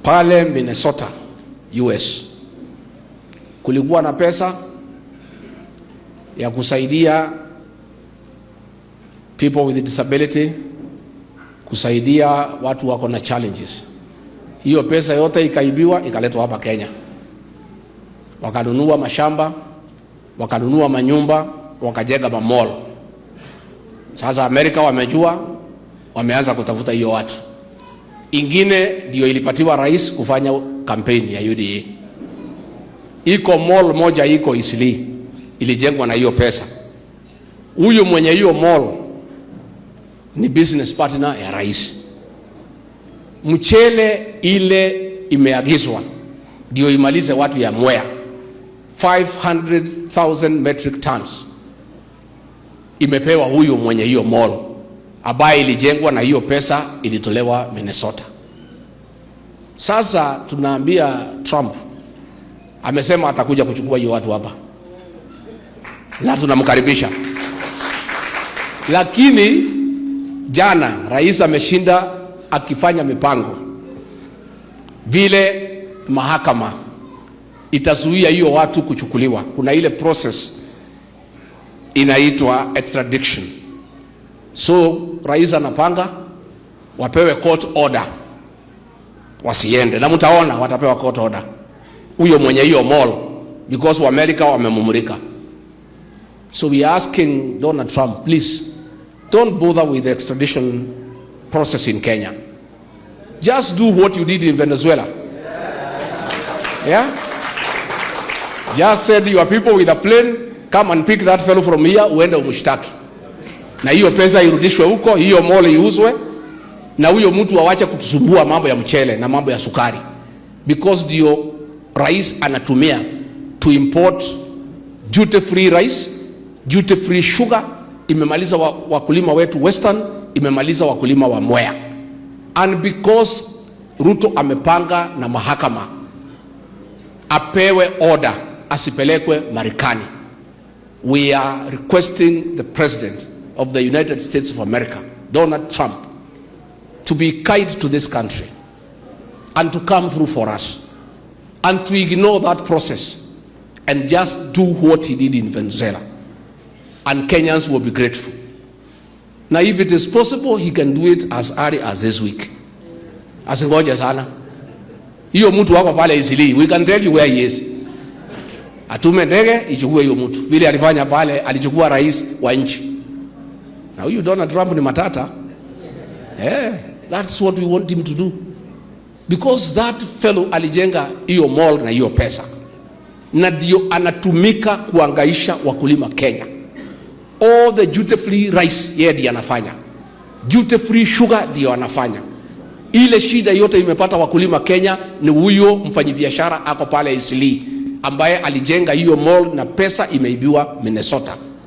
Pale Minnesota, US, kulikuwa na pesa ya kusaidia people with disability, kusaidia watu wako na challenges. Hiyo pesa yote ikaibiwa, ikaletwa hapa Kenya, wakanunua mashamba, wakanunua manyumba, wakajenga mamall. Sasa Amerika wamejua, wameanza kutafuta hiyo watu. Ingine ndio ilipatiwa rais kufanya kampeni ya UDA. Iko mall moja iko Eastleigh, ilijengwa na hiyo pesa. Huyu mwenye hiyo mall ni business partner ya rais. Mchele ile imeagizwa ndio imalize watu ya Mwea, 500,000 metric tons imepewa huyu mwenye hiyo mall ambaye ilijengwa na hiyo pesa ilitolewa Minnesota. Sasa tunaambia Trump, amesema atakuja kuchukua hiyo watu hapa na tunamkaribisha, lakini jana rais ameshinda akifanya mipango vile mahakama itazuia hiyo watu kuchukuliwa. Kuna ile process inaitwa extradition. So rais anapanga wapewe court order wasiende, na mtaona watapewa court order, huyo mwenye hiyo mall, because Waamerika wamemumulika. So we are asking Donald Trump, please don't bother with the extradition process in Kenya. Just do what you did in Venezuela. Yeah? Just send your people with a plane, come and pick that fellow from here, uende umshtaki. Na hiyo pesa irudishwe huko, hiyo mall iuzwe, na huyo mtu awache kutusumbua mambo ya mchele na mambo ya sukari, because ndio rais anatumia to import duty free rice, duty free sugar. Imemaliza wakulima wetu Western, imemaliza wakulima wa Mwea, and because Ruto amepanga na mahakama apewe order asipelekwe Marekani. We are requesting the President of the United States of America, Donald Trump, to be kind to this country and to come through for us and to ignore that process and just do what he did in Venezuela. And Kenyans will be grateful. Now, if it is possible, he can do it as early as this week. Asingoje sana. Hiyo mtu wako pale Eastleigh, we can tell you where he is. Atume ndege ichukue hiyo mtu. Vile alifanya pale, alichukua rais wa nchi. Na huyu Donald Trump ni matata. Eh, that's what we want him to do. Because that fellow alijenga hiyo mall na hiyo pesa, na ndio anatumika kuangaisha wakulima Kenya. All the duty free rice yeye ndiye anafanya, duty free sugar ndio anafanya. Ile shida yote imepata wakulima Kenya ni huyo mfanyibiashara ako pale Eastleigh ambaye alijenga hiyo mall na pesa imeibiwa Minnesota.